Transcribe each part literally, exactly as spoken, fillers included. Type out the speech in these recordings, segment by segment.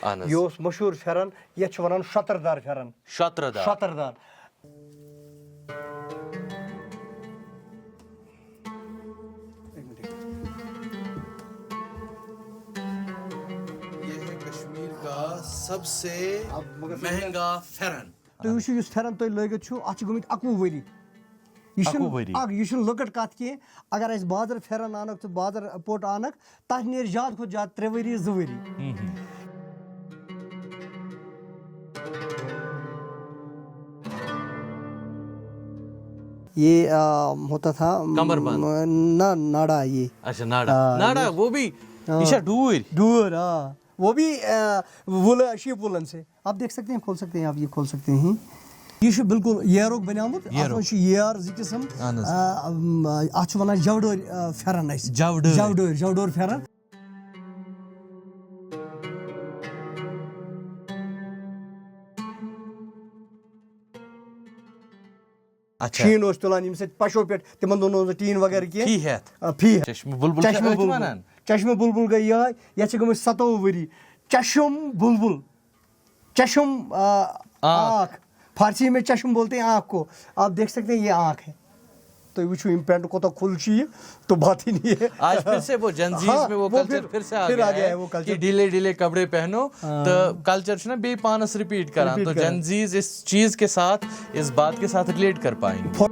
اہن حظ۔ یہِ اوس مشہوٗر پھٮ۪رن، یَتھ چھِ وَنان شۄتٕر دار پھٮ۪رن۔ شۄتٕر دار۔ شۄتٕر دار۔ یہ ہے کشمیر کا سب سے مہنگا پھیرن۔ تُہۍ وٕچھِو، یُس پھٮ۪رن تُہۍ لٲگِتھ چھِو، اَتھ چھِ گٔمٕتۍ اَکوُہ ؤری۔ یہِ چھُنہٕ اَکوُہ ؤری۔ اَکھ، یہِ چھُنہٕ لۄکٕٹ کَتھ کینٛہہ۔ اگر اَسہِ بازر پھٮ۪رن اَنَکھ تہٕ بازر پوٚٹ اَنَکھ، تَتھ نیرِ زیادٕ کھۄتہٕ زیادٕ ترٛےٚ ؤری، زٕ ؤری۔ ہم، ہم۔ یہ آ، ہوتا تھا، کمر بند۔ م، نہ، ناڑا یہ۔ اچھا، ناڑا۔ آ، ناڑا، یہ وہ بھی، آ۔ یہ چھا ڈوٗرۍ؟ ڈوٗر، آ۔ وہ بھی، آ، وول، شیپ وولن سے۔ آپ دیکھ سکتے ہیں، کھول سکتے ہیں، آپ یہ کھول سکتے ہیں۔ یہ چھُ بالکل ییرُک بنیومُت۔ اَتھ ییرُک۔ منٛز چھُ ییر زٕ قٕسم۔ اہن حظ۔ آ، ام، آ، اَتھ چھُ وَنان جوڈٲرۍ، آ، پھٮ۪رن اَسہِ۔ جوڈٲرۍ۔ جوڈٲرۍ، جوڈٲرۍ پھٮ۪رن۔ اچھا۔ ٹیٖن اوس تُلان ییٚمہِ سۭتۍ پَشو پٮ۪ٹھ، تِمن دۄہن اوس نہٕ ٹیٖن وغیرہ کینٛہہ۔ فی ہٮ۪تھ۔ آ، فی ہٮ۪تھ۔ چشمہٕ بُلبُل چھِ چشمہٕ أتھۍ بُلبُل۔ وَنان؟ چشمہٕ بُلبُل گٔے یِہوٚے، یَتھ چھِ گٔمٕتۍ سَتووُہ ؤری۔ چشم بُلبُل۔ چشم، آ، آنکھ۔ آنکھ۔ فارسی میں چشم بولتے ہیں آنکھ کو۔ آپ دیکھ سکتے ہیں، یہ آنکھ ہے۔ تو وٕچھِو، یِم پینٹ کوتاہ کھُل چھُ یہِ، تو بات ہی نہیں ہے۔ آج پھر سے وہ جن زیز ہاں، میں وہ وہ کلچر پھر، پھر سے آ پھر گیا آ گیا ہے ہے وہ کلچر۔ کہ ڈھیلے ڈھیلے کپڑے پہنو۔ ہاں۔ تو کلچر چھُ نہ بیٚیہِ پانس رپیٹ کران۔ رپیٹ تو کران۔ جن زیز اس چیز کے ساتھ، اس بات کے ساتھ ریلیٹ کر پائیں گے۔ فو-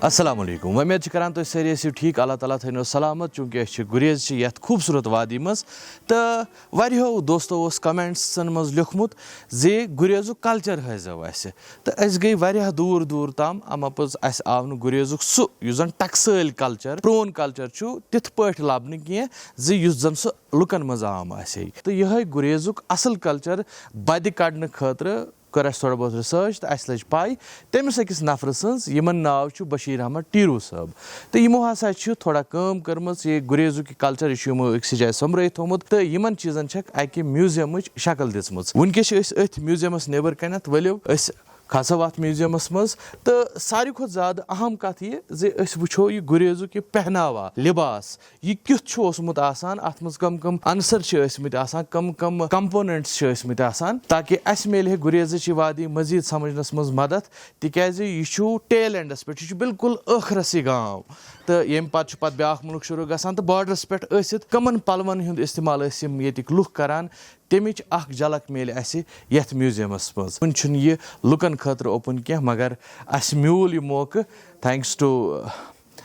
السلام علیکم، وۄمید چھِ کران تُہۍ سٲری ٲسِو ٹھیٖک، اللہ تعالیٰ تھٲینو سلامت۔ چوٗنٛکہِ أسۍ چھِ گُریز چہِ یَتھ خوٗبصوٗرت وادی منٛز، تہٕ واریاہو دوستو اوس کمنٹسن منٛز لیوٗکھمُت زِ گُریزُک کلچر ہٲیزیو اَسہِ، تہٕ أسۍ گٔے واریاہ دوٗر دوٗر تام، اما پوٚز اَسہِ آو نہٕ گُریزُک سُہ یُس زن ٹکسٲلۍ کلچر، پرون کلچر چھُ، تِتھ پٲٹھۍ لبنہٕ کینٛہہ زِ یُس زن سُہ لُکن منٛز عام آسہِ ہے۔ تہٕ یِہوٚے گُریزُک اصل کلچر بدِ کڑنہٕ خٲطرٕ کٔر اَسہِ تھوڑا بہت ریسرچ تہٕ اَسہِ لٔج پَے تٔمِس أکِس نفرٕ سٕنٛز، یِمن ناو چھُ بشیٖر احمد ٹیٖرو صٲب۔ تہٕ یِمو ہسا چھِ تھوڑا کٲم کٔرمٕژ، یہِ گُریزُک یہِ کلچر، یہِ چھُ یِمو أکسٕے جایہِ سوٚمبرٲیِتھ تھوٚومُت، تہٕ یِمن چیٖزن چھکھ اَکہِ میوٗزیمٕچ شکل دِژمٕژ۔ وٕنکیٚس چھِ أسۍ أتھۍ میوٗزیمس نیبر کنٮ۪تھ، ؤلِو أسۍ کھسو اَتھ میوٗزیمس منٛز۔ تہٕ ساروی کھۄتہٕ زیادٕ اہم کتھ یہِ زِ أسۍ وٕچھو یہِ گُریزُک یہِ پہناوا، لباس، یہِ کیُتھ چھُ اوسمُت آسان، اَتھ منٛز کم کم عنصر چھِ ٲسمٕتۍ آسان، کم کم کمپوننٹس چھِ ٲسمٕتۍ آسان، تاکہِ اَسہِ میلہِ ہے گُریزٕچ یہِ وادی مزید سمجھنس منٛز مدد، تِکیازِ یہِ چھُ ٹیل اینڈس پٮ۪ٹھ، یہِ چھُ بالکل ٲخرسٕے گام۔ تہٕ ییٚمہِ پتہٕ چھُ پتہٕ بیاکھ مُلک شروع گژھان، تہٕ بارڈرس پٮ۪ٹھ ٲسِتھ کمن پلون ہُنٛد استعمال ٲسۍ یِم ییٚتِکۍ لُکھ کران، تمِچ اکھ جھلک میلہِ اَسہِ یتھ میوٗزیمس منٛز۔ وُنہِ چھُنہٕ یہِ لُکن خٲطرٕ اوپن کینٛہہ، مگر اَسہِ میوٗل یہِ موقعہٕ، thanks to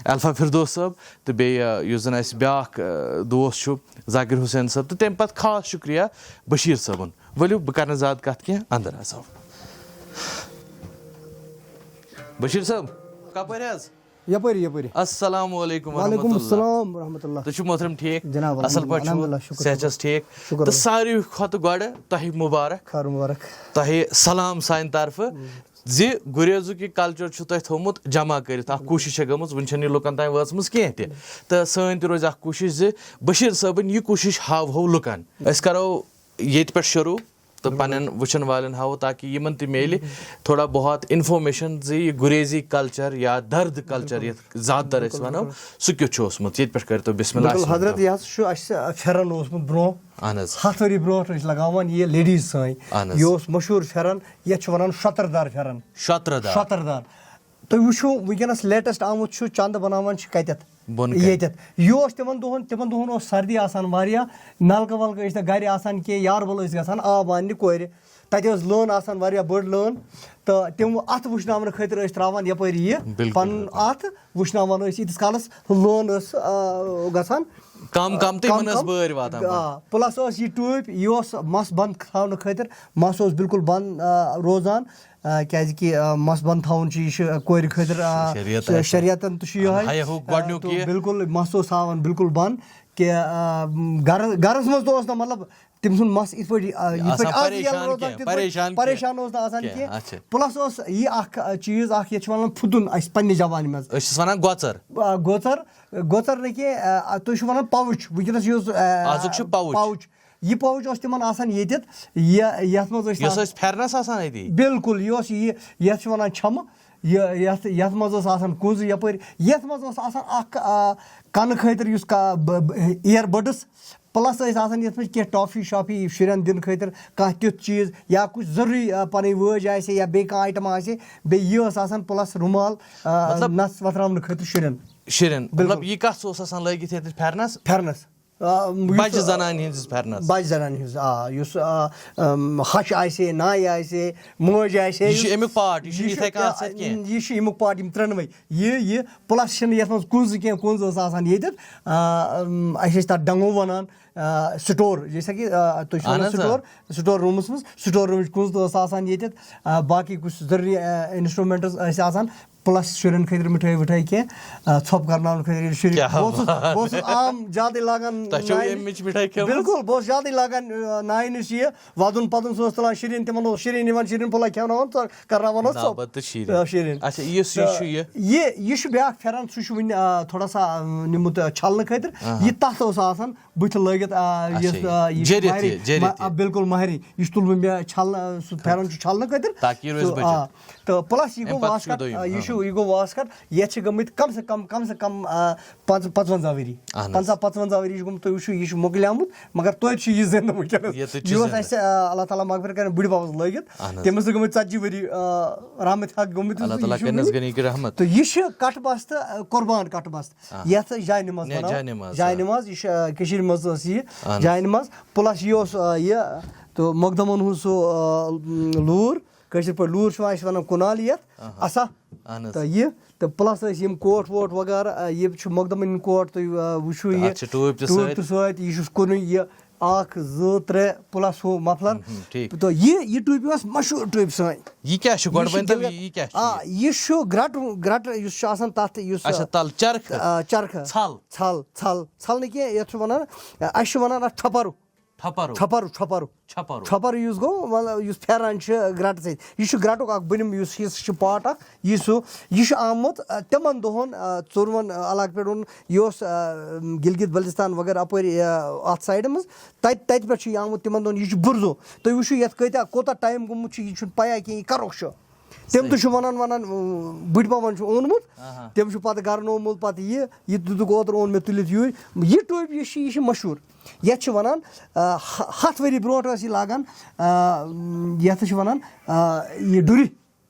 الفا فردوس صٲب تہٕ بیٚیہِ، آ، یُس زَن اَسہِ بیٛاکھ، آ، دوس چھُ، ذاکر حسین صٲب، تہٕ تَمہِ پَتہٕ خاص شُکریہ بشیٖر صٲبُن۔ ؤلِو، بہٕ کَرٕ نہٕ زیادٕ کَتھ کینٛہہ، اَندَر اَژو۔ بشیٖر صٲب، کَپٲرۍ حظ؟ یَپٲرۍ، یَپٲرۍ۔ السلام علیکم ورحمۃ وعلیکم اللہ۔ السلام ورحمۃ اللہ۔ تُہۍ چھِو محترم ٹھیٖک؟ جناب، اَصٕل پٲٹھۍ الحمدللہ، چھِو؟ الحمدللہ، شُکر صحت رۄبَس۔ چھَس ٹھیٖک؟ شُکر تہٕ رۄبَس۔ ساروی کھۄتہٕ گۄڈٕ تۄہہِ مُبارک۔ خٲر مُبارک۔ تۄہہِ سلام سانہِ طرفہٕ۔ زِ گُریزُک یہِ کلچر چھُ تۄہہِ تھوٚومُت جمع کٔرِتھ، اکھ کوٗشِش چھےٚ گٔمٕژ، وُنہِ چھَنہٕ یہِ لُکن تام وٲژمٕژ کینٛہہ تہِ۔ تہٕ سٲنۍ تہِ روزِ اکھ کوٗشِش زِ بشیٖر صٲبٕنۍ یہِ کوٗشِش ہاوہو لُکن۔ أسۍ کرو ییٚتہِ پٮ۪ٹھ شروٗع تہٕ پننٮ۪ن وٕچھن والٮ۪ن ہاوو، تاکہِ یِمن تہِ میلہِ تھوڑا بہت انفارمیشن زِ یہِ گُریزی کلچر یا درد کلچر یتھ زیادٕ تر أسۍ ونو، سُہ کیُتھ چھُ اوسمُت۔ ییٚتہِ پٮ۪ٹھ کٔرِو تُہۍ بسم اللہ بِلکُل الرحمٰن حضرت، الرحیم۔ یہِ حظ چھُ اَسہِ پھٮ۪رن اوسمُت برونٛہہ۔ اہن حظ۔ ہتھ ؤری برونٛٹھ ٲسۍ لگاوان یہِ لیڈیٖز سٲنۍ۔ اہن حظ۔ یہِ اوس مشہوٗر پھٮ۪رن، یتھ چھِ ونان شۄتٕر دار پھٮ۪رن۔ شۄتٕر دار۔ شۄتٕر دار۔ تُہۍ وٕچھِو وٕنکیٚنس لیٹسٹ آمُت چھُ، چندٕ بناوان چھِ کتٮ۪تھ؟ بۄن کَنہِ۔ ییٚتٮ۪تھ۔ یہِ اوس تِمن دۄہن، تِمن دۄہن اوس سردی آسان واریاہ، نلکہٕ ولکہٕ ٲسۍ نہٕ گرِ آسان کینٛہہ، یارٕ بل ٲسۍ گژھان آب اننہِ کورِ۔ تتہِ ٲس لٲن آسان واریاہ بٔڑ لٲن، تہٕ تِم اتھ وٕشناونہٕ خٲطرٕ ٲسۍ تراوان یپٲرۍ یہِ بِلکُل، پنُن بِلکُل۔ اتھ وٕشناوان ٲسۍ، ییٖتِس کالس لٲن ٲس، آ، گژھان۔ کم کم تہٕ کم یِمن ٲس کم۔ بٲرۍ واتان پتہٕ۔ آ، پلس ٲس یہِ ٹوٗپۍ، یہِ اوس مس بنٛد تھاونہٕ خٲطرٕ، مس اوس بالکل بنٛد، آ، روزان، آ، کیازِ کہِ، آ، مس بنٛد تھاوُن چھُ، یہِ چھُ کورِ خٲطرٕ، آ، شریعت آسہِ۔ شریعتن تہِ چھُ یِہوٚے۔ ہایہِ ہُک آ، گۄڈٕنیُک تہٕ یہِ۔ بالکل مس اوس تھاوان بالکل بنٛد کہِ، آ، گرس، گرس منٛز تہِ اوس نہٕ، مطلب، تٔمۍ سُنٛد مس یِتھ پٲٹھۍ، آ، یِتھ آسان پٲٹھۍ آز ییٚلہِ پریشان روزان، کینٛہہ، تِتھ پٲٹھۍ پریشان کینٛہہ۔ پریشان اوس نہٕ آسان کینٛہہ، کینٛہہ۔ اچھا۔ پلس اوس یہِ اکھ، آ، چیٖز اکھ، یتھ چھِ ونان پھُتُن اسہِ پننہِ زبانہِ منٛز۔ أسۍ چھِس ونان گۄژر۔ آ، گۄژر، گۄژر نہٕ کینٛہہ، آ، تُہۍ چھِو ونان پاوُچ، وٕنکیٚنس یُس، آ، آزُک چھُ پاوُچ۔ پاوُچ۔ یہِ pouch اوس تِمن آسان ییٚتٮ۪تھ، یہِ یتھ منٛز ٲسۍ یۄس آسان ٲسۍ پھیرنس آسان أتی۔ بِلکُل، یہِ اوس یہِ، یتھ چھِ ونان چھمہٕ۔ یہِ یتھ یتھ منٛز ٲس آسان کُنٛزٕ یپٲرۍ، یتھ منٛز اوس آسان اکھ آ، کنہٕ خٲطرٕ یُس earbuds، plus ٲسۍ آسان یتھ منٛز کینٛہہ toffee shoffee شُرٮ۪ن دِنہٕ خٲطرٕ، کانٛہہ تیُتھ چیٖز یا کُنہِ ضروٗری آ، پنٕنۍ وٲج آسہِ یا بیٚیہِ کانٛہہ item آسہِ، بیٚیہِ یہِ ٲس آسان plus رومال آ، مطلب نس وتھراونہٕ خٲطرٕ شُرٮ۪ن۔ شُرٮ۪ن بِلکُل۔ مطلب یہِ کتھ اوس آسان لٲگِتھ یتھ پھیرنس؟ پھیرنس۔ آ، یُس بجہِ زنانہِ ہٕنٛز پھیرنس۔ بجہِ زنانہِ ہٕنٛز، آ، یُس آ، ام، ہش آسہِ، نانۍ آسہِ، موج آسہِ، یہِ چھُ یُس امیُک part، یہِ چھُنہٕ یہِ چھُ یِتھَے کٔنۍ آ، اَتھ سۭتۍ کینٛہہ۔ یہِ چھُ امیُک part، یِم ترٛٮ۪نوَے۔ یہِ یہِ plus چھِنہٕ یَتھ منٛز کُنٛز کینٛہہ، کُنٛز ٲس آسان ییٚتٮ۪تھ آ، ام، اَسہِ ٲسۍ تَتھ ڈنٛگو وَنان آ، store، جیسا کہ آ، تُہۍ چھِو اہن وَنان حظ، آ۔ Store، store roomس منٛز، store roomٕچ کُنٛز تہِ ٲس آسان ییٚتٮ۪تھ آ، باقٕے کُس ضروٗری آ، instruments ٲسۍ آسان، plus شُرٮ۪ن خٲطرٕ مِٹھٲے وِٹھٲے کینٛہہ آ، ژھۄپ کرناونہٕ خٲطرٕ ییٚلہِ شُرۍ کیٛاہ بہٕ اوسُس بات۔ بہٕ اوسُس عام زیادٕے لاگان تۄہہِ چھو نانہِ۔ امِچ مِٹھٲے کھٔمٕژ؟ بِلکُل، بہٕ اوسُس زیادٕے لاگان آ، نانہِ نِش یہِ وَدُن پَدُن، سُہ اوس تُلان شیٖرِن، تِمن اوس شیٖرِن نِوان، شیٖرِن پھوٚلہ کھٮ۪وناوان، ژٕ کَرناوان اوس ژوٚپ۔ نابد تہٕ شیٖرِن۔ آ، شیٖرِن۔ اچھا، یُس یہِ تہٕ چھُ یہِ؟ یہِ یہِ چھُ بیٛاکھ پھٮ۪رن، سُہ چھُ وُنہِ آ، تھوڑا سا آ، نیومُت آ، چھلنہٕ خٲطرٕ۔ آہا۔ یہِ تَتھ اوس آسان بٕتھِ لٲگِتھ آ، اچھا، یُس یہِ آ، یہِ چھُ جٔرِتھ مہرِنۍ، یہِ، جٔرِتھ ما-، یہِ۔ آ، بِلکُل مہرِنۍ، یہِ چھُ تُلمُت مےٚ چھلنہٕ، آ، سُہ پھٮ۪رن چھُ چھلنہٕ خٲطرٕ۔ تاکہِ یہِ روزِ سُہ، بٔچِتھ۔ آ، تہٕ plus یہِ اَمہِ گوٚو پتہٕ واسکٹ، چھُ دوٚیِم، آ، یہِ ہاں۔ چھُ، یہِ گوٚو واسکٹ، یَتھ چھِ گٔمٕتۍ کم سے کم، کم سے کم، آ، پنٛژ-، پنٛژوَنٛزاہ ؤری۔ اہن حظ۔ پنٛژاہ، پنٛژوَنٛزاہ ؤری چھِ گوٚمُت، تُہۍ وٕچھِو، یہِ چھُ مۄکلیومُت، مگر توتہِ چھُ یہِ زِندٕ وٕنکیٚنَس۔ ییٚتہِ چھُ یہِ اوس زِندٕ۔ اَسہِ، آ، اللہ تعالیٰ مغفرت کٔرِنۍ، بُڈِ بَبَس لٲگِتھ۔ اہن حظ۔ تٔمِس تہِ گٔمٕتۍ ژَتجی ؤری، آ، رحمت حق گٔمٕتۍ، اللہ یہِ تعالیٰ چھُ کٔرِنَس وٕنہِ۔ غنی رحمت۔ تہٕ یہِ چھِ کَٹھ بَس تہٕ، آ، قۄربان کَٹھ بَس۔ آ۔ یَتھ أسۍ جاے نماز نے، وَنو۔ جاے نماز، جاے آ۔ نماز، یہِ چھِ، آ، کٔشیٖرِ منٛز ٲس یہِ اہن حظ۔ جاے نماز۔ Plus یہِ اوس، آ، یہِ، تہٕ مۄقدمَن ہُنٛد سُہ، آ، لوٗر۔ کٲشِر پٲٹھۍ لوٗر چھِ وَنان، اَسہِ وَنان کُنال یَتھ، آہا۔ اَسا۔ اہن حظ۔ تہٕ یہِ، تہٕ plus ٲسۍ یِم کوٹ ووٹ وغیرہ، آ، یہِ چھُ مۄقدمَن ہِنٛدۍ کوٹ، تُہۍ، آ، وٕچھِو تہٕ یہِ اَتھ چھِ ٹوٗپۍ تہِ ٹوٗپۍ سۭتۍ۔ تہِ سۭتۍ، یہِ چھُس کُنُے یہِ اَکھ، زٕ، ترٛےٚ plus ہُہ muffler۔ ہُم، ٹھیٖک۔ تہٕ یہِ، یہِ ٹوٗپۍ ٲس مشہوٗر ٹوٗپۍ سٲنۍ۔ یہِ کیٛاہ چھُ؟ یہِ گۄڈٕ چھُ ؤنۍ تو، گِلگِت۔ یہِ، یہِ کیٛاہ چھُ؟ آ، یہِ چھُ گرٛٹہٕ، گرٛٹہٕ یُس چھُ آسان تَتھ، یُس، اچھا، تَل چرخہٕ۔ آ، چرخہٕ۔ ژھل۔ ژھل، ژھل، ژھل نہٕ کینٛہہ، یَتھ چھُ وَنان، اَسہِ چھُ وَنان اَتھ ٹھۄپَرُ۔ ٹھۄپَرُ۔ ٹھۄپَرُ، ٹھۄپَرُ۔ ٹھۄپَرُ۔ ٹھۄپَرُ یُس گوٚو، مطلب، یُس پھٮ۪رَن چھُ گرٛٹہٕ سۭتۍ، یہِ چھُ گرٛٹُک اَکھ بٔنِم یُس حِصہٕ چھُ، part اَکھ، یہِ سُہ، یہِ چھُ آمُت، آ، تِمَن دۄہَن، آ، ژوٚروَن، آ، علاقہٕ پٮ۪ٹھ اوٚن، یہِ اوس، آ، گِلگِت بلتستان وغٲرٕ اَپٲرۍ، آ، اَتھ side منٛز، تَتہِ، تَتہِ پٮ۪ٹھ چھُ یہِ آمُت تِمَن دۄہَن، یہِ چھُ بُرزو۔ تُہۍ وٕچھِو یَتھ کۭتیٛاہ، کوٗتاہ time گوٚمُت چھُ، یہِ چھُنہٕ پَیہ کینٛہہ، یہِ کَرُکھ چھُ۔ تِم تہِ صحیح۔ چھِ وَنان، وَنان، اۭں، بٕڈۍ بَبَن چھُ اوٚنمُت، آہا۔ تِم چھِ پَتہٕ گَرٕ نومُت، پَتہٕ یہِ، یہِ دِتُکھ اوترٕ، اوٚن مےٚ تُلِتھ یوٗرۍ۔ یہِ ٹوپۍ یُس چھِ، یہِ چھِ مشہوٗر۔ یَتھ چھِ وَنان، آ، ہ-، ہَتھ ؤری برونٛٹھ ٲس یہِ لاگان، آ، یَتھ چھِ وَنان، آ، یہِ ڈُرِ۔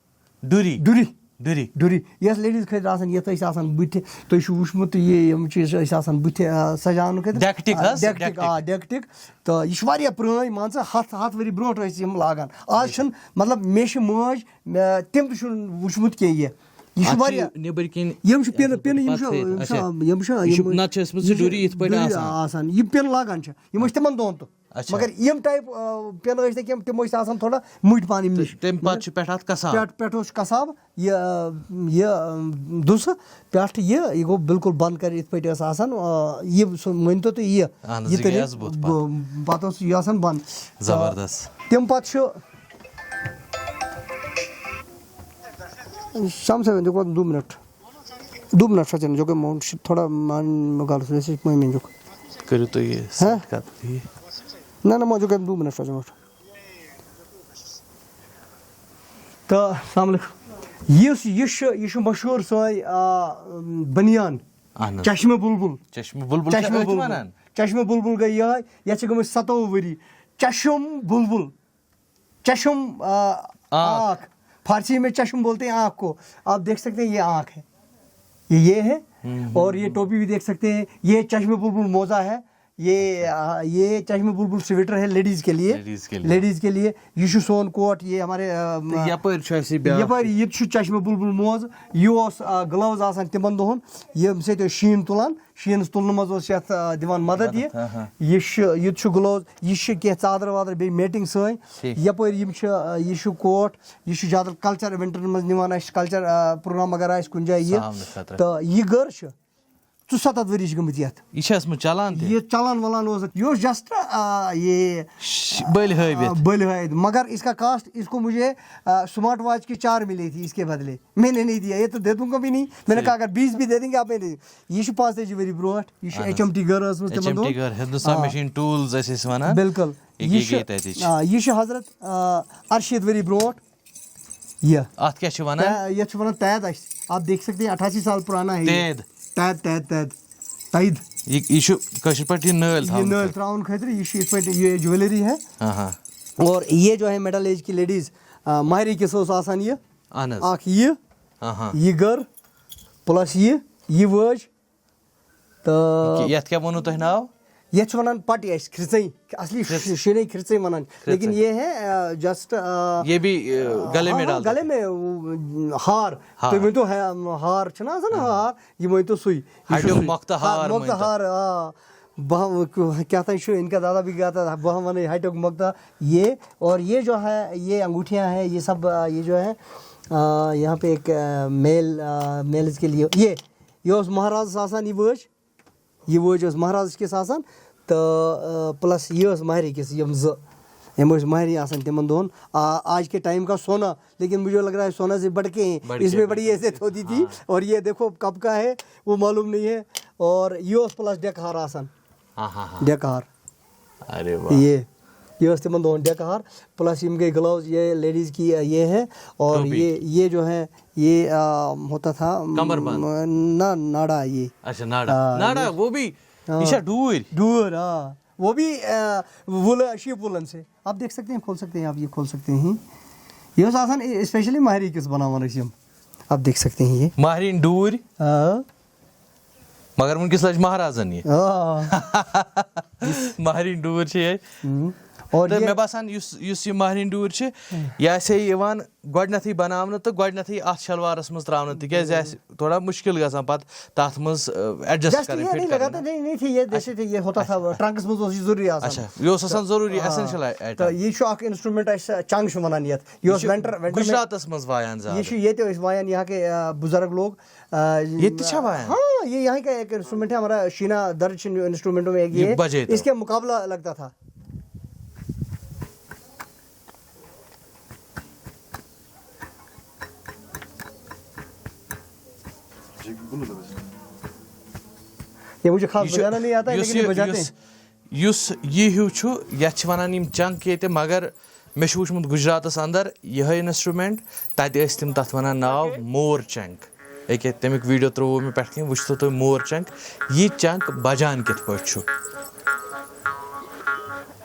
ڈُری۔ ڈُرِ۔ ڈُری۔ ڈُرِ۔ یَتھ ladies خٲطرٕ آسان، یَتھ ٲسۍ آسان بٕتھِ، تُہۍ چھِو وٕچھمُت تہٕ یہِ، یِم چیٖز ٲسۍ آسان بٕتھِ، آ، سجاونہٕ خٲطرٕ۔ ڈٮ۪کٹِک آ، حظ، ڈٮ۪کٹِک، ڈٮ۪کٹِک۔ آ، ڈٮ۪کٹِک۔ تہٕ یہِ چھِ واریاہ پرٛٲنۍ، مان ژٕ، ہَتھ، ہَتھ ؤری برونٛٹھ ٲسۍ یِم لاگان۔ آز چھِنہٕ، مطلب، مےٚ چھِ مٲج، مےٚ، تِم تہِ چھُنہٕ وٕچھمُت کینٛہہ یہِ۔ یہِ چھُ اَتھ چھِ واریاہ، نیٚبٕرۍ کِنۍ یِم چھِ پِنہٕ، پِنہٕ، یِم چھِ، یِم چھِ، یِم چھِ، یہِ چھُ، یِم، نَتہٕ چھِ ٲسمٕژ یہِ چھِ ڈُری یِتھ پٲٹھۍ ڈُری آسان۔ آسان۔ یِم پِنہٕ لاگان چھِ، یِم ٲسۍ تِمَن دۄہَن تہٕ۔ اچھا۔ مگر یِم type، آ، پِنہٕ ٲسۍ نہٕ کینٛہہ، تِم ٲسۍ آسان تھوڑا مٔٹۍ پَہَن یِم تہٕ نِش۔ تَمہِ پَتہٕ چھُ پٮ۪ٹھ اَتھ کَساب۔ پٮ۪ٹھ، پٮ۪ٹھ اوس کَساب، یہِ، آ، یہِ، آ، دُسہٕ، پٮ۪ٹھ یہِ، یہِ گوٚو بِلکُل بنٛد کٔرِتھ، یِتھ پٲٹھۍ ٲس آسان، آ، یہِ سُہ مٲنۍ تو تُہۍ یہِ، اہن حظ، یہِ یہِ گٔیَس کٔرِتھ بُتھ پَتھ۔ ب-، پَتہٕ اوس یہِ آسان بنٛد۔ زبردست۔ تَمہِ پَتہٕ چھُ، سَمسے وۄنۍ دیُت دُ مِنَٹ۔ دُ مِنَٹ چھُ اَتٮ۪ن، یہِ گوٚو ماوُنٛٹ چھِ تھوڑا مان-، گَلہٕ سُہ، یہِ چھِ مٔمی دیُک۔ کٔرِو تُہۍ یہِ ہہ؟ سۭتۍ کَتھ یہِ۔ نہ، نہ، ماجہِ گٔے دُ مِنَٹ چھُ اَتٮ۪ن وۄنۍ۔ تہٕ السلام علیکُم۔ یُس یہِ چھُ، یہِ چھُ مشہوٗر سٲنۍ، آ، بٔنیان۔ اہن حظ۔ چشمہٕ بُلبُل۔ چشمہٕ بُلبُل چھِ چشمہٕ أتھۍ بُلبُل۔ وَنان؟ چشمہٕ بُلبُل گٔے یِہوٚے، یَتھ چھِ گٔمٕتۍ سَتووُہ ؤری۔ چشم بُلبُل۔ چشم، آ، آنکھ۔ آنکھ۔ فارسی میں چشم بولتے ہیں آنکھ کو۔ آپ دیکھ سکتے ہیں، یہ آنکھ ہے۔ یہ، یہ ہے۔ ہم، ہم، اور یہ ہم۔ ٹوپی بھی دیکھ سکتے ہیں۔ یہ چشم بلبل موزہ ہے۔ یہ، آ، یہ چشم بلبل سویٹر ہے لیڈیز کے لیے۔ لیڈیز کے لیے۔ لیڈیز کے لیے۔ یہ چھُ سون کوٹ، یہ ہمارے، آ، تہٕ یَپٲرۍ چھُ اَسہِ یہِ بیٛاکھ۔ یَپٲرۍ، یہِ تہِ چھُ چشم بلبل موزٕ۔ یہِ اوس، آ، gloves آسان تِمن دۄہن، ییٚمہِ سۭتۍ ٲسۍ شیٖن تُلان۔ شیٖنَس تُلنہٕ منٛز اوس یَتھ، آ، دِوان مدد یہِ۔ مدد، ہاں، ہاں۔ یہِ چھُ، یہِ تہِ چھُ gloves، یہِ چھِ کینٛہہ ژادرٕ وادرٕ، بیٚیہِ matting سٲنۍ۔ ٹھیٖک۔ یَپٲرۍ یِم چھِ، آ، یہِ چھُ کوٹ، یہِ چھُ زیادٕ culture eventن منٛز نِوان اَسہِ، culture، آ، program اگر آسہِ کُنہِ جایہِ یہِ۔ سہاونہٕ خٲطرٕ۔ تہٕ یہِ گٔر چھِ، ژُسَتَتھ ؤری چھِ گٔمٕتۍ یَتھ۔ یہِ چھا ٲسمٕژ چلان تہِ؟ یہ چلن ولان اوس، یہ اوس جسٹ یہ ش- بٔلۍ ہٲوِتھ۔ بٔلۍ ہٲوِتھ، مگر اس کا کاسٹ، اس کو مجھے اسمارٹ واچ کی چار ملی تھی اس کے بدلے، میں نے نہیں دیا، یہ تو دے دوں گا بھی نہیں۔ میں نے کہا اگر بیس بھی دے دیں گے آپ، میں نہیں۔ یہ چھُ پانٛژتٲجی ؤری برونٛٹھ، یہ چھُ ایچ ایم ٹی گرل ٲسمٕژ ایچ تِمن ایم ٹی دۄہن۔ گٔر ہندوستان آ۔ مشین ٹولز ٲسۍ أسۍ ونان۔ بالکل۔ یہ یہ گٔے چھُ تتِچ۔ آ، یہ چھُ حضرت آ، ارشید ؤری برونٛٹھ۔ یہ اتھ کیٛاہ چھِ ونان؟ تہ- یتھ چھِ ونان تید اَسہِ۔ آپ دیکھ سکتے ہیں اٹھاسی سال پرانا ہے یہ۔ تید۔ تید تید تید تید۔ یہ یہ چھُ کٲشِر پٲٹھۍ یہِ نٲلۍ یہ تھاونہٕ نٲلۍ خٲطرٕ۔ تراون خٲطرٕ، یہ چھُ یتھ پٲٹھۍ یہ جویلری ہے۔ ہاں ہاں۔ اور یہ جو ہے مڈل ایج کی لیڈیز، آ، ماہرِ عیٖدس اوس آسان یہ۔ اہن حظ۔ اکھ یہ، ہاں ہاں۔ یہ گٔر، پلس یہ، یہ وٲج۔ تہٕ یتھ کیٛاہ ووٚنوٕ تۄہہِ ناو؟ یتھ چھِ ونان پٹی اَسہِ کھرژٕنۍ، اصلی شیٖنے کھرژٕنۍ ونان۔ لیکن یہ ہے جسٹ یہ بھی آ، گلے میں ڈالتے گلے میں وہ، ہار۔ ہار۔ تُہۍ ؤنۍ تو ہے، ہار چھُنہ آسان ہار، یہ ؤنۍ تو سُے۔ یہ چھُ ہٹیوک سُے۔ مۄکتہٕ ہاں، ہار مۄکتہٕ ؤنۍ تو۔ ہار، آ۔ بہٕ ہا-، کیٛاہ تام چھُ، ان کا دادا بھی گیا تھا، بہٕ ہا ونے ہٹیوک مۄکتہٕ یہ۔ اور یہ جو ہے، یہ انگوٹھیاں ہیں، یہ سب، آ، یہ جو ہے، آ، یہاں پہ ایک، آ، میل، آ، میلز کے لیے یہ، یہ اوس مہرازس آسان یہ وٲج۔ یہ وٲج ٲس مہرازس کِس آسان تہٕ، آ، پلس یہِ ٲس مہرِ کِس، یِم زٕ، یِم ٲسۍ مہرِ آسان تِمن دۄہن۔ آ، آج کے ٹائم کا سونا، لیکن مجھے لگ رہا ہے سونا سے بڑھ کے ہیں۔ بڑھ کے اس میں ہیں، بڑی بالکل۔ عزت ہوتی تھی۔ ہاں۔ اور یہ دیکھو کب کا ہے، وہ معلوم نہیں ہے۔ اور یہ اوس پلس ڈیکہٕ ہار آسان۔ ہاں ہاں ہاں۔ ڈیکہٕ ہار۔ ارے واہ۔ یہ، یہ ٲس تِمن دۄہن ڈیکہٕ ہار۔ پلس یِم گٔے گلوز، یہ لیڈیز کی یہ ہے۔ اور ٹوپی۔ یہ، یہ جو ہے، یہ آ، ہوتا تھا، کمر بند۔ م، نہ، ناڑا یہ۔ اچھا ناڑا۔ آ، ناڑا یہ- وہ بھی ہاں۔ یہ چھا ڈوٗرۍ؟ ڈوٗر، آ۔ وہ بھی، آ، وول، شیپ وولن سے۔ آپ دیکھ سکتے ہیں، کھول سکتے ہیں، آپ یہ کھول سکتے ہیں۔ یہ اوس آسان اسپیشلی مہرِ عیٖدس بناوان ٲسۍ یِم۔ آپ دیکھ سکتے ہیں یہ۔ مہرِنۍ ڈوٗرۍ۔ آ۔ مگر وٕنکیٚس لٔج مہرازن یہِ۔ آ۔ مہرِنۍ ڈوٗرۍ چھِ یہِ۔ ہم۔ اور تہٕ یہ مےٚ باسان یُس یُس یہِ مہرِنۍ ڈوٗرۍ چھِ، یہِ آسہِ ہے یِوان گۄڈٕنیتھٕے بناونہٕ تہٕ گۄڈٕنیتھٕے اتھ شلوارس منٛز تراونہٕ، تِکیازِ آسہِ تھوڑا مشکل گژھان پتہٕ تتھ منٛز ایڈجسٹ جسٹ کرٕنۍ، یہ فٹ نہیں کرٕنۍ۔ لگاتا، نہیں، نہیں تھی یہ، جیسے تھی یہ ہوتا تھا، ٹرنکس منٛز اوس یہِ ضروٗری آسان۔ اچھا، یہِ اوس آسان ضروٗری، آ۔ Essential item. تہٕ یہِ چھُ اکھ انسٹرومنٹ اَسہِ، چنٛگ چھِ ونان یتھ۔ یہِ اوس ونٹر، ونٹر میں گجراتس منٛز وایان یہ زیادٕ۔ چھُ ییٚتہِ أسۍ وایان، یہاں کے، آ، بزرگ لوگ، آ، ییٚتہِ تہِ چھا وایان؟ ہاں، یہ یہاں کا ایک انسٹرومنٹ ہے ہمارا، شینا درد انسٹرومنٹوں میں ایک یہ یہ ہے۔ بجے تو۔ اس کے مقابلہ لگتا تھا۔ یہ مجھے خاص یہِ چھُ- بجانا نہیں آتا ہے، یُس لیکن یہ یہِ- بجاتے یُس- ہیں۔ یُس یہِ ہیوٗ چھُ، یَتھ چھِ وَنان یِم چنٛک ییٚتہِ، مگر مےٚ چھُ وٕچھمُت گُجراتَس اَندَر یِہوٚے اِنَسٹرٛوٗمٮ۪نٛٹ، تَتہِ ٲسۍ تِم تَتھ وَنان ناو مور چنٛک۔ ییٚکیٛاہ تَمیُک ویٖڈیو ترٛووُ مےٚ پٮ۪ٹھ کِنۍ، وٕچھتو تُہۍ مور چنٛک۔ یہِ چنٛک بَجان کِتھ پٲٹھۍ چھُ؟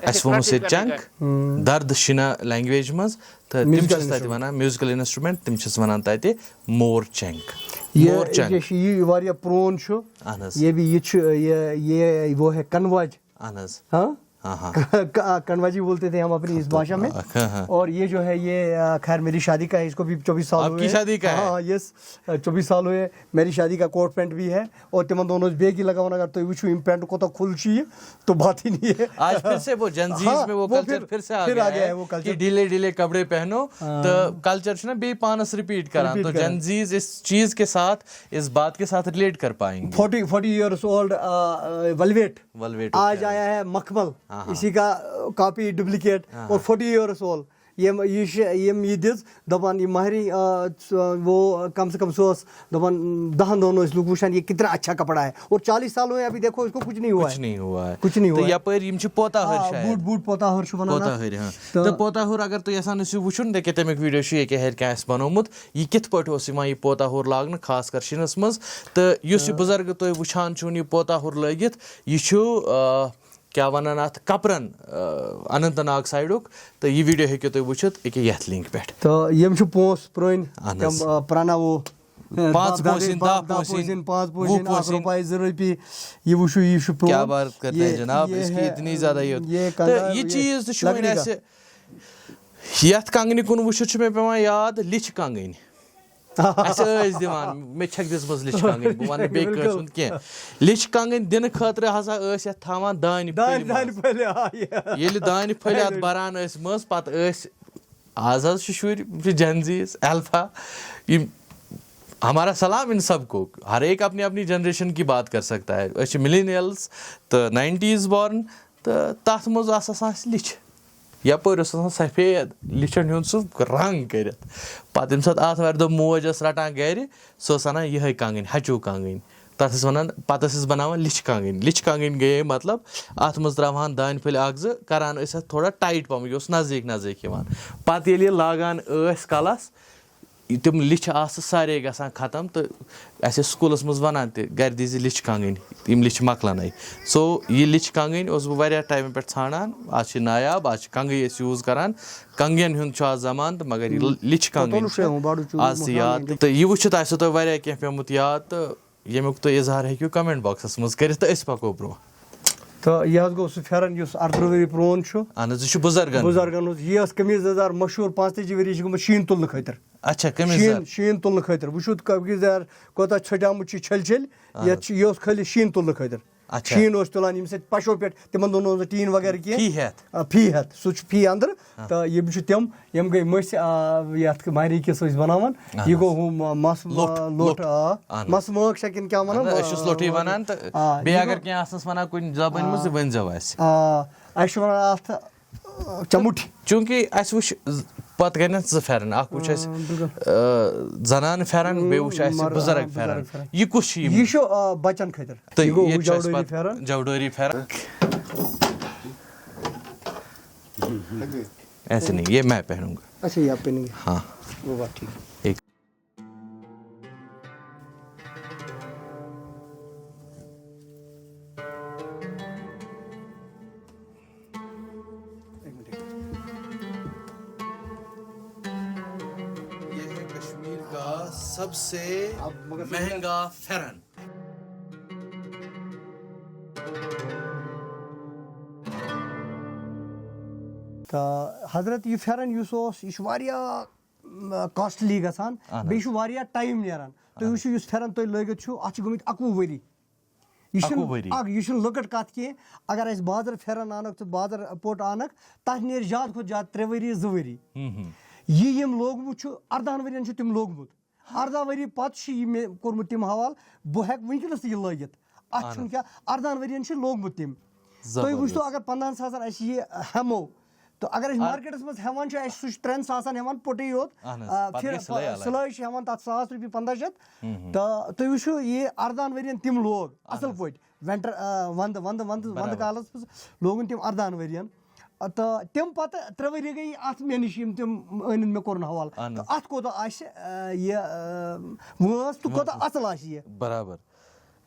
اَسہِ ووٚنُس ییٚتہِ چنٛک، درد شِنا لینٛگویج منٛز، تہٕ تِم میوٗزِکَل چھِس تَتہِ وَنان میوٗزِکَل اِنَسٹرٛوٗمٮ۪نٛٹ، تِم چھِس وَنان تَتہِ مور چنٛک۔ یہ مور چنٛک۔ یہ یہ واریاہ پرون چھُ۔ اہن حظ۔ یہ بھی یہ چھُ، یہ یہ وہ ہے کنوج۔ اہن حظ۔ ہاں؟ ہاں ہاں۔ ک- ک- کنواجی بولتے تھے ہم اپنی اس بھاشا میں۔ ہاں ہاں۔ اور یہ جو ہے، یہ آ، خیر میری شادی کا ہے، اس کو بھی چوبیس سال آپ ہوئے کی ہیں۔ شادی کا ہے؟ ہاں، یس، چوبیس سال ہوئے، میری شادی کا کوٹ پینٹ بھی ہے۔ اور تمن دونوں بیگ ہی لگاؤں، اگر تو وچھو ان پینٹ کو تو کھل چی تو بات ہی نہیں ہے۔ آج پھر سے وہ جنزیز ہاں، میں وہ وہ کلچر پھر- پھر سے آ پھر گیا آ گیا ہے ہے وہ کہ کلچر۔ ڈھیلے ڈھیلے کپڑے پہنو، ہاں۔ تو کلچر چھُ نا بیٚیہِ پانس ریپیٹ کران۔ ریپیٹ تو کران۔ جنزیز اس چیز کے ساتھ، اس بات کے ساتھ ریلیٹ کر پائیں گے۔ Forty forty years old velvet. Velvet آج ہوتا ہے۔ آیا ہے مخمل، ہاں، ہاں۔ اسی کا کاپی ڈپلیکیٹ۔ ہاں، اور فورٹی ایئرس اولڈ۔ یہ یہ یہ دِژ دپان، یہ مہرین، آ، سُہ، وہ کم سے کم سُہ اوس دپان، دہن دۄہن ٲسۍ لُکھ وٕچھان، یہ کتنا اچھا کپڑا ہے۔ اور چالیس سال ہوئے، ابھی دیکھو اس کو کچھ نہیں ہوا کچھ ہے۔ نہیں ہوا ہے۔ کچھ نہیں تہٕ ہوا ہے۔ یپٲرۍ یِم چھِ پوتاہر آ، شاید۔ بوٗٹ بوٗٹ پوتاہر چھُ وَنان اَتھ۔ پوتاہر، ہاں۔ تہٕ تہٕ پوتاہر اگر تُہۍ یژھان ٲسِو وٕچھُن، تہٕ کیٛاہ تَمیُک ویٖڈیو چھُ، ییٚکیٛاہ ہیٚرِ کینٛہہ آسہِ بنومُت، یہِ کِتھ پٲٹھۍ اوس یِوان یہِ پوتاہر لاگنہٕ، خاص کر شِنَس منٛز۔ تہٕ یُس یہِ بُزرگہٕ تُہۍ وٕچھان چھِو یہِ پوتاہر لٲگِتھ، یہِ چھُ، آ، کیٛاہ وَنان اَتھ، کپرن، آ، اننت ناگ سایڈُک۔ تہٕ یہِ ویٖڈیو ہیٚکِو تُہۍ وٕچھِتھ أکیٛاہ یَتھ لِنکہِ پٮ۪ٹھ۔ تہٕ یِم چھِ پونٛسہٕ پرٛٲنۍ، اہن حظ۔ تِم، آ، پرٛاناوو۔ پانٛژھ پونٛسہٕ یِن، دَہ پونٛسہٕ یِن، پانٛژھ پونٛسہٕ وُہ یِن، اَکھ پونٛسہٕ یِن۔ رۄپیہِ، یہِ وٕچھِو، یہِ چھُ پرٛون۔ کیا بات کرتے ہیں یہ- جناب، یہ اس کی ہے، اتنی زیادہ یہ ہوتی۔ یہ تہٕ کنگا-، یہِ یہ چیٖز تہِ چھُ وۄنۍ لکڑی کا۔ اَسہِ، یَتھ کنگنہِ کُن وٕچھِتھ چھُ مےٚ پٮ۪وان یاد لِچھِ کنگٕنۍ۔ اَسہِ ٲسۍ دِوان، مےٚ چھَکھ دِژمٕژ لِچھِ کنگٕنۍ، بہٕ وَنہٕ نہٕ بیٚیہِ کٲنٛسہِ بِلکُل۔ ہُنٛد کینٛہہ۔ لِچھِ کنگٕنۍ دِنہٕ خٲطرٕ ہسا ٲسۍ یَتھ تھاوان دانہِ دانہِ، پھٔلۍ منٛز۔ دانہِ پھٔلۍ، آ، یہِ۔ ییٚلہِ دانہِ پھٔلۍ اَتھ بَران ٲسۍ منٛز، پَتہٕ ٲسۍ، آز حظ چھِ شُرۍ، یِم چھِ جنزیٖز، الفا، یِم ہمارا سلام ان سب کو، ہر ایک اپنی اپنی جنریشن کی بات کر سکتا ہے۔ أسۍ چھِ ملینیلز تہٕ ناینٹیز بورن، تہٕ تَتھ منٛز آسہٕ آسان اَسہِ لِچھِ۔ یَپٲرۍ اوس آسان سفید لِچھَن ہُنٛد سُہ رنٛگ کٔرِتھ۔ پَتہٕ ییٚمہِ ساتہٕ آتھوارِ دۄہ موج ٲس رَٹان گَرِ، سۄ ٲس اَنان یِہوٚے کانٛگٕنۍ، ہَچوٗ کانٛگٕنۍ۔ تَتھ ٲسۍ وَنان، پَتہٕ ٲسۍ أسۍ بَناوان لِچھِ کانٛگٕنۍ۔ لِچھِ کانٛگٕنۍ گٔیے مطلب، اَتھ منٛز ترٛاوہَن دانہِ پھٔلۍ اَکھ زٕ، کَران ٲسۍ اَتھ تھوڑا ٹایِٹ پَہمَتھ، یہِ اوس نزدیٖک نزدیٖک یِوان۔ پَتہٕ ییٚلہِ یہِ لاگان ٲسۍ کَلَس، تِم لِچھِ آسہٕ سارے گژھان ختم، تہٕ اَسہِ ٲسۍ سکوٗلَس منٛز وَنان تہِ، "گَرِ دیٖزِ لِچھِ کانٛگٕنۍ، یِم لِچھِ مۄکلَنَے۔" سو، یہِ لِچھِ کانٛگٕنۍ اوسُس بہٕ واریاہ ٹایمہٕ پٮ۪ٹھ ژھانٛڈان۔ آز چھِ نایاب، آز چھِ کنٛگٕے أسۍ یوٗز کَران۔ کنٛگٮ۪ن ہُنٛد چھُ آز زمانہٕ، تہٕ مگر یہِ لِچھِ کانٛگٕنۍ چھِ آز تہِ یاد۔ تہٕ یہِ وٕچھِتھ آسیو تۄہہِ واریاہ کینٛہہ پیوٚمُت یاد، تہٕ ییٚمیُک تُہۍ اظہار ہیٚکِو کمنٹ باکسَس منٛز کٔرِتھ، تہٕ أسۍ پَکو برٛونٛہہ۔ تہٕ یہِ حظ گوٚو سُہ پھٮ۪رن یُس اَرترٕہ ؤری پرٛون چھُ۔ اہن حظ، یہِ چھُ بُزرگن۔ بُزرگن ہُنٛد۔ یہِ ٲس قمیٖض یَزار مشہوٗر، پانٛژتٲجی ؤری چھِ گٔمٕژ شیٖن تُلنہٕ خٲطرٕ۔ اچھا، قمیٖض یَزار۔ شیٖن، شیٖن تُلنہٕ خٲطرٕ۔ وٕچھِو قمیٖض یَزار کوٗتاہ ژھۄٹیومُت چھُ چھٔلۍ چھٔلۍ۔ اہن یَتھ حظ۔ چھُ، یہِ اوس خٲلی شیٖن تُلنہٕ خٲطرٕ۔ اچھا۔ شیٖن اوس تُلان ییٚمہِ سۭتۍ پَشو پٮ۪ٹھ، تِمن دۄہن اوس نہٕ ٹیٖن وغیرہ کینٛہہ۔ فی ہٮ۪تھ۔ آ، فی ہٮ۪تھ۔ سُہ چھُ فی اَندرٕ۔ ہاں۔ تہٕ یِم چھِ تِم، یِم گٔے مٔسۍ، آ، یَتھ ماہرِنہِ کِس ٲسۍ بَناوان۔ اہن یہِ گوٚو حظ۔ ہُہ مَ-، مَس، لوٚٹھ، آ، لوٚٹھ۔ لوٚٹھ۔ آ، اہن حظ۔ مَس مٲنٛکھ چھا کِنہٕ کیٛاہ وَنان؟ اہن حظ، أسۍ چھِس لوٚٹھٕے وَنان تہٕ آ، بیٚیہِ یہِ اگر گوٚو کینٛہہ آسنَس وَنان کُنہِ زبٲنۍ منٛز، آ۔ تہِ ؤنۍزیو اَسہِ۔ آ، اَسہِ چھِ وَنان اَتھ، آ، چَمُٹھ۔ چوٗنٛکہِ اَسہِ وٕچھ ز-، پَتہٕ کَنٮ۪تھ زٕ پھٮ۪رَن، اَکھ وٕچھ اَسہِ، آ، بِلکُل۔ آ، زَنانہٕ پھٮ۪رَن، اۭں، بیٚیہِ وٕچھ اَسہِ مَر-، آ، بُزرگ پھٮ۪رَن۔ بُزرگ پھٮ۪رَن۔ یہِ کُس چھُ یِم؟ یہِ چھُ، آ، بَچَن خٲطرٕ۔ تہٕ یہِ گوٚو ییٚتہِ چھُ اَسہِ جَوڑٲری پَتہٕ پھٮ۪رَن۔ جَوڑٲری پھٮ۪رَن۔ ایسے نہیں، یہ میں پہنوں گا۔ اچھا، یہ آپ پہنیں گے۔ ہاں۔ وہ بات ٹھیک ہے۔ ایک یہ ہے کشمیر کا سب سے مہنگا پھیرن۔ تہٕ حضرت، یہِ پھٮ۪رن یُس اوس، یہِ چھُ واریاہ، م، کاسٹلی گژھان، اہن حظ۔ بیٚیہِ چھُ واریاہ ٹایم نیران۔ تُہۍ اہن حظ۔ وٕچھِو، یُس پھٮ۪رن تُہۍ لٲگِتھ چھُو، اَتھ چھِ گٔمٕتۍ اَکوُہ ؤری۔ یہِ چھُنہٕ اَکوُہ ؤری۔ اَکھ، یہِ چھُنہٕ لۄکٕٹ کَتھ کینٛہہ۔ اگر اَسہِ بازر پھٮ۪رن اَنَکھ تہٕ بازر پوٚٹ اَنَکھ، تَتھ نیرِ زیادٕ کھۄتہٕ زیادٕ ترٛےٚ ؤری، زٕ ؤری۔ ہُم، ہُم۔ یہِ ییٚمۍ لوگمُت چھُ، اَردَہَن ؤرِین چھُ تٔمۍ لوگمُت۔ اَرداہ ؤری پتہٕ چھُ یہِ مےٚ کوٚرمُت تٔمۍ حوالہٕ، بہٕ ہٮ۪کہٕ وٕنکیٚنس تہِ یہِ لٲگِتھ۔ اَتھ اہن چھُنہٕ حظ۔ کیٛاہ، اَرداہَن ؤرِین چھُ لوگمُت تٔمۍ۔ تُہۍ وٕچھتو، زبردست۔ اگر پنٛدہَن ساسَن أسۍ یہِ ہٮ۪مو، تہٕ اگر أسۍ آ۔ مارکیٹَس منٛز ہٮ۪وان چھِ، اَسہِ سُہ چھُ ترٛٮ۪ن ساسَن ہٮ۪وان پوٚٹُے یوت۔ اہن حظ، آ، پَتہٕ پھر-، گٔے سِلٲے الگ۔ سِلٲے چھِ ہٮ۪وان تَتھ ساس رۄپیہِ، پنٛداہ شیٚتھ۔ ہُم، ہُم۔ تہٕ تُہۍ وٕچھِو، یہِ اَردَہَن ؤرِین تِم لوگ اہن اَصٕل حظ۔ پٲٹھۍ۔ وِنٹر، آ، وَندٕ، وَندٕ، وَندٕ، وَندٕ برابر۔ کالَس منٛز لوگُن تٔمۍ اَردَہَن ؤرِین۔ تہٕ تَمہِ پَتہٕ ترٛےٚ ؤری گٔے اَتھ مےٚ نِش، یِم تِم أنِتھ مےٚ کوٚرُن حوالہٕ۔ اہن حظ۔ تہٕ اَتھ کوٗتاہ آسہِ، آ، یہِ، آ، وٲنٛس تہٕ کوٗتاہ وٲنٛس۔ اَصٕل آسہِ یہِ۔ برابر۔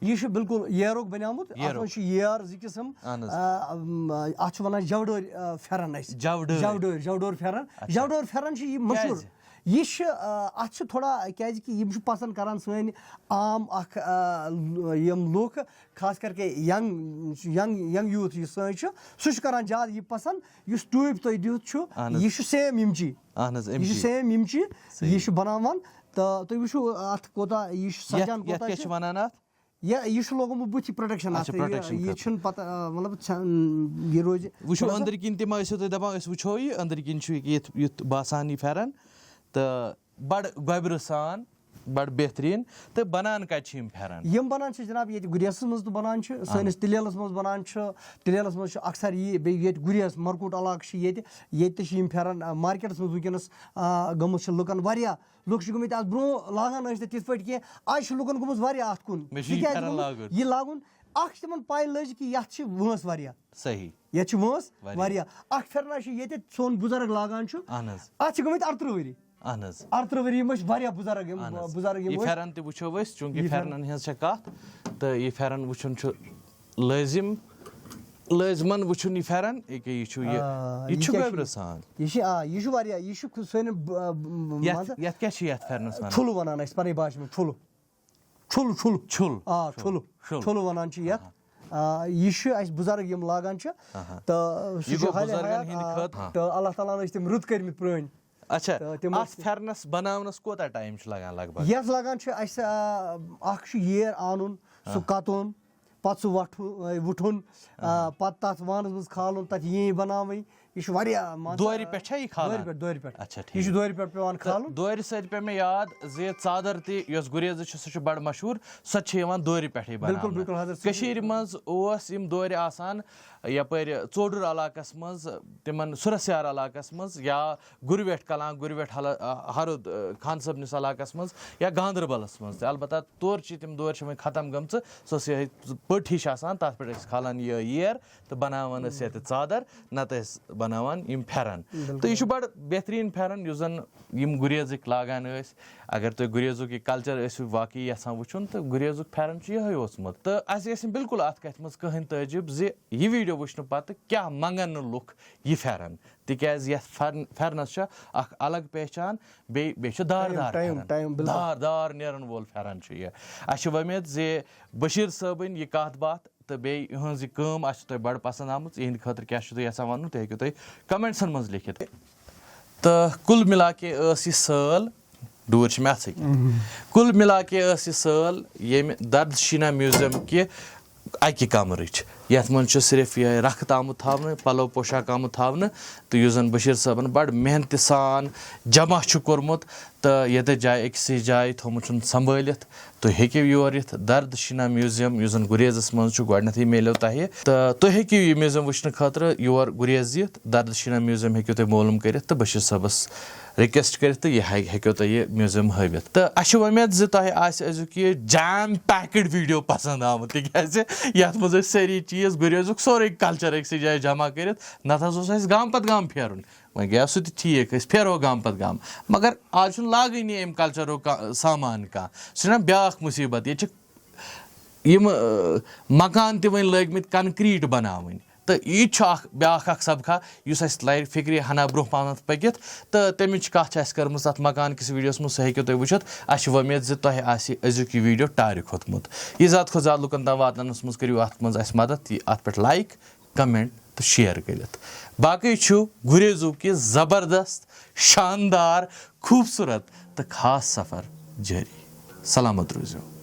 یہِ چھُ بِلکُل ییرُک بَنیومُت۔ اَتھ ییرُک۔ منٛز چھُ ییر زٕ قٕسٕم۔ اہن حظ۔ آ، آ، اَتھ چھِ وَنان جَوڈٲرۍ، آ، پھٮ۪رَن أسۍ۔ جَوڈٲرۍ۔ جَوڈٲرۍ، جَوڈٲرۍ پھٮ۪رَن۔ اچھا۔ جَوڈٲرۍ پھٮ۪رَن چھِ یہِ مشہوٗر۔ کیٛازِ؟ یہِ چھِ، آ، اَتھ چھِ تھوڑا، کیٛازِ کہِ یِم چھِ پَسنٛد کَران سٲنۍ عام اَکھ، آ، یِم لُکھ، خاص کر کے ینگ، ینگ، ینگ یوٗتھ یُس سٲنۍ چھُ، سُہ چھُ کران زیادٕ یہِ پسند۔ یُس ٹیوٗب تُہۍ دِتھ چھُ، اہن حظ۔ یہِ چھُ سیم یِم چی۔ اہن حظ، اَمہِ یہِ چھُ چی۔ سیم یِم چی۔ صحیح۔ یہِ چھُ بناوان۔ تہٕ تُہۍ وٕچھِو اَتھ کوٗتاہ، یہِ چھُ یَتھ، سجان یَتھ کوٗتاہ کیٛاہ چھُ۔ چھِ وَنان اَتھ؟ یا یہِ چھُ لوگمُت بٕتھِ پروٹیکشن اچھا، اَتھ۔ یہِ، پروٹیکشن یہِ خٲطرٕ۔ چھُنہٕ پَتہٕ، آ، مطلب، ژھٮ۪ن-، یہِ روزِ وٕچھِو، تھوڑا سا۔ أنٛدٕرۍ کِنۍ تہِ ما ٲسِو تُہۍ دَپان، أسۍ وٕچھو یہِ أنٛدٕرۍ کِنۍ چھُ یہِ یُتھ، یُتھ باسان یہِ پھٮ۪رن۔ تہٕ بَڑٕ گۄبرٕ سان، بَڑٕ بہتریٖن۔ تہٕ بَنان کَتہِ چھِ یِم پھٮ۪رَن؟ یِم بَنان چھِ جِناب ییٚتہِ گُریسَس منٛز تہٕ بَنان چھِ، اَہَن سٲنِس حظ۔ تِلیلَس منٛز بَنان چھِ۔ تِلیلَس منٛز چھِ اَکثَر یی، بیٚیہِ ییٚتہِ گُریس مَرکوٗٹ علاقہٕ چھِ ییٚتہِ، ییٚتہِ تہِ چھِ یِم پھٮ۪رَن، آ، مارکیٹَس منٛز وٕنکیٚنَس، آ، گٔمٕژ چھِ لُکَن واریاہ۔ لُکھ چھِ گٔمٕتۍ اَتھ برونٛہہ لاگان ٲسۍ نہٕ تِتھ پٲٹھۍ کینٛہہ، آز چھِ لُکَن گوٚمُت واریاہ اَتھ کُن۔ مےٚ چھُ یہِ تِکیٛازِ پھٮ۪رَن گوٚمُت؟ لاگُن۔ یہِ لاگُن، اَکھ چھِ تِمَن پَے لٔج کہِ یَتھ چھِ وٲنٛس واریاہ۔ صحیح۔ ییٚتہِ چھِ وٲنٛس واریاہ۔ واریاہ۔ اَکھ پھِرنا چھِ ییٚتہِ سون بُزرگ لاگان چھُ۔ اَہَن حظ۔ اَتھ چھِ گٔمٕتۍ اَرترٕٛہ ؤری۔ اَہَن حظ۔ اَرترٕٛہ ؤری یِم ٲسۍ واریاہ بُزرگ یِم، اَہَن حظ۔ بُزرگ یِم یہِ ٲسۍ۔ پھٮ۪رَن تہِ وٕچھو أسۍ، چوٗنٛکہِ یہِ پھٮ۪رَن۔ پھٮ۪رنَن ہٕنٛز چھےٚ کَتھ، تہٕ یہِ پھٮ۪رَن وٕچھُن چھُ لٲزِم، لٲزمَن وٕچھُن یہِ پھٮ۪رَن، ییٚکیٛاہ یہِ چھُ یہِ، آ، یہِ یہِ چھُ کیٛاہ چھُ گۄبرٕ یہِ؟ سان۔ یہِ چھِ، آ، یہِ چھُ واریاہ، یہِ چھُ سٲنۍ، آ، مان یَتھ، ژٕ، یَتھ کیٛاہ چھِ یَتھ پھٮ۪رنَس وَنان؟ ٹھُلہٕ وَنان أسۍ پَنٕنۍ باشہِ منٛز، ٹھُلہٕ۔ ٹھُل، ٹھُل۔ ٹھُل، آ، ٹھُل، ٹھُل۔ ٹھُل۔ ٹھُل وَنان چھِ یَتھ۔ آہا۔ آ، یہِ چھُ اَسہِ بُزرگ یِم لاگان چھِ۔ آہا۔ تہٕ سُہ یہِ چھُ گوٚو حالہِ بُزرگَن حیات، ہِنٛدِ آ، خٲطرٕ۔ تہٕ اللہ تعالیٰ ہَن ٲسۍ تِم رٕژ کٔرمٕتۍ پرٛٲنۍ۔ اچھا، تہٕ تِم اَتھ ٲسۍ پھٮ۪رنَس بَناونَس کوٗتاہ ٹایم چھُ لَگان لگ بگ؟ یَتھ لَگان چھُ اَسہِ، آ، اَکھ چھُ ییر اَنُن، سُہ آ۔ کَتُن، پَتہٕ سُہ وَٹھُن، وُٹھُن، آ، آ۔ پَتہٕ تَتھ وانَس منٛز کھالُن، تَتھ یینۍ بَناوٕنۍ، یہِ چھُ واریاہ، مان ژٕ، دورِ پٮ۪ٹھ چھا یہِ کھالان؟ دورِ پٮ۪ٹھ، دورِ پٮ۪ٹھ۔ اچھا، یہِ چھُ ٹھیٖک۔ دورِ پٮ۪ٹھ پٮ۪وان تہٕ کھالُن۔ دورِ سۭتۍ پیٚو مےٚ یاد زِ ژادر تہِ یۄس گُریزٕچ چھِ، سۄ چھِ بڑٕ مشہوٗر، سۄ تہِ چھِ یِوان دورِ پٮ۪ٹھٕے بِلکُل، بناونہٕ۔ بِلکُل، حضرت۔ کٔشیٖرِ منٛز اوس یِم دورِ آسان یپٲرۍ ژوڈُر علاقس منٛز، تِمن سُرسیار علاقس منٛز یا گُرویٹھ کلان، گُرویٹھ حل-، آ، ہرُد، آ، خان صٲبنِس علاقس منٛز یا گاندربلس منٛز تہِ۔ البتہ تورٕ چھِ تِم دورِ چھِ وۄنۍ ختم گٔمژٕ۔ سۄ ٲس یِہوٚے پٔٹ ہِش آسان، تَتھ پٮ۪ٹھ ٲسۍ کھالان یہِ ییر تہٕ بَناوان ٲسۍ یَتھ ژادر، نَتہٕ ٲسۍ بَناوان یِم پھٮ۪رَن۔ بِلکُل۔ تہٕ یہِ چھُ بَڑٕ بہتریٖن پھٮ۪رَن یُس زَن یِم گُریزٕکۍ لاگان ٲسۍ۔ اگر تُہۍ گُریزُک یہِ کلچر ٲسِو واقعی یَژھان وُچھُن، تہٕ گُریزُک پھٮ۪رَن چھُ یِہوٚے اوسمُت۔ تہٕ اَسہِ گژھِ نہٕ بِلکُل اَتھ کَتھِ منٛز کٕہٕنۍ تعجب زِ یہِ ویٖڈیو وٕچھنہٕ پَتہٕ کیٛاہ منٛگَن نہٕ لُکھ یہِ پھٮ۪رَن، تِکیٛازِ یَتھ پھٮ۪رن-، پھٮ۪رنَس چھےٚ اَکھ الگ پہچان، بیٚیہِ، بیٚیہِ چھِ دار ٹایم، دار ٹایم، پھٮ۪رَن۔ ٹایم، بِلکُل۔ دار، دار نیرَن وول پھٮ۪رَن چھُ یہِ۔ اَسہِ چھِ وۄمید زِ بشیٖر صٲبٕنۍ یہِ کَتھ باتھ تہٕ بیٚیہِ یِہٕنٛز یہِ کٲم آسہِ تۄہہِ بَڑٕ پَسنٛد آمٕژ۔ یِہِنٛدِ خٲطرٕ کیٛاہ چھُو تُہۍ یَژھان وَنُن، تُہۍ ہیٚکِو تُہۍ کمنٹسَن منٛز لیکھِتھ۔ تہٕ کُل مِلا کے ٲس یہِ سٲل، ڈوٗرۍ چھِ مےٚ اَتھٕ سۭتۍ۔ کُل مِلا کے ٲس یہِ سٲل ییٚمہِ درد شیٖنا میوٗزیم کہِ اَکہِ کمرٕچ، یَتھ منٛز چھُ صرف یِہوٚے رَکھ آمُت تھاونہٕ، پَلو پوشاک آمُت تھاونہٕ، تہٕ یُس زَن بشیٖر صٲبَن بَڑٕ محنتہِ سان جمع چھُ کوٚرمُت، تہٕ ییٚتٮ۪تھ جایہِ أکسٕے جایہِ تھوٚمُت چھُن سنبھٲلِتھ۔ تُہۍ ہیٚکِو یور یِتھ، درد شیٖنا میوٗزیم، یُس زَن گُریزَس منٛز چھُ، گۄڈٕنٮ۪تھٕے میلیو تۄہہِ۔ تہٕ تُہۍ ہیٚکِو یہِ میوٗزیم وٕچھنہٕ خٲطرٕ یور گُریز یِتھ۔ درد شیٖنا میوٗزیم ہیٚکِو تُہۍ معلوٗم کٔرِتھ تہٕ بشیٖر صٲبَس ریکویسٹ کٔرِتھ، تہٕ یہِ ہیٚکہِ، ہیٚکِو تُہۍ یہِ میوٗزیم ہٲوِتھ۔ تہٕ اَسہِ چھِ وۄمید زِ تۄہہِ آسہِ أزیُک یہِ جیم پیکڈ ویٖڈیو پَسنٛد آمُت، تِکیٛازِ یَتھ منٛز ٲسۍ سٲری چیٖز گُریزُک سورُے کلچر أکسٕے جایہِ جمع کٔرِتھ۔ نَتہٕ حظ اوس اَسہِ گامہٕ پَتہٕ گامہٕ پھیرُن۔ وۄنۍ گٔیو سُہ تہِ ٹھیٖک، أسۍ پھیرو گامہٕ پَتہٕ گامہٕ، مگر آز چھُنہٕ لاگٲنی اَمہِ کلچرُک کا-، سامان کانٛہہ۔ سُہ چھُنہ بیٛاکھ مُصیٖبت۔ ییٚتہِ چھِ یِم، ٲں، مکان تہِ وۄنۍ لٲگمٕتۍ کنکریٖٹ بناوٕنۍ۔ تہٕ یہِ تہِ چھُ اکھ بیٛاکھ اکھ سبقہ یُس اَسہِ لَرِ فِکرِ ہنا برٛونٛہہ پہمتھ پٔکِتھ۔ تہٕ تَمِچ کَتھ چھِ اَسہِ کٔرمٕژ اَتھ مکان کِس ویٖڈیوَس منٛز، سُہ ہیٚکِو تُہۍ وٕچھِتھ۔ اَسہِ چھِ وۄمید زِ تۄہہِ آسہِ أزیُک یہِ ویٖڈیو ٹارِ کھوٚتمُت۔ یہِ زیادٕ کھۄتہٕ زیادٕ لُکَن تام واتناونَس منٛز کٔرِو اَتھ منٛز اَسہِ مدد، یہِ اَتھ پٮ۪ٹھ لایک، کمنٹ تہٕ شیئر کٔرِتھ۔ باقٕے چھُ گُریزُک یہِ زبردست، شاندار، خوٗبصوٗرت تہٕ خاص سفر جٲری۔ سلامت روٗزِو۔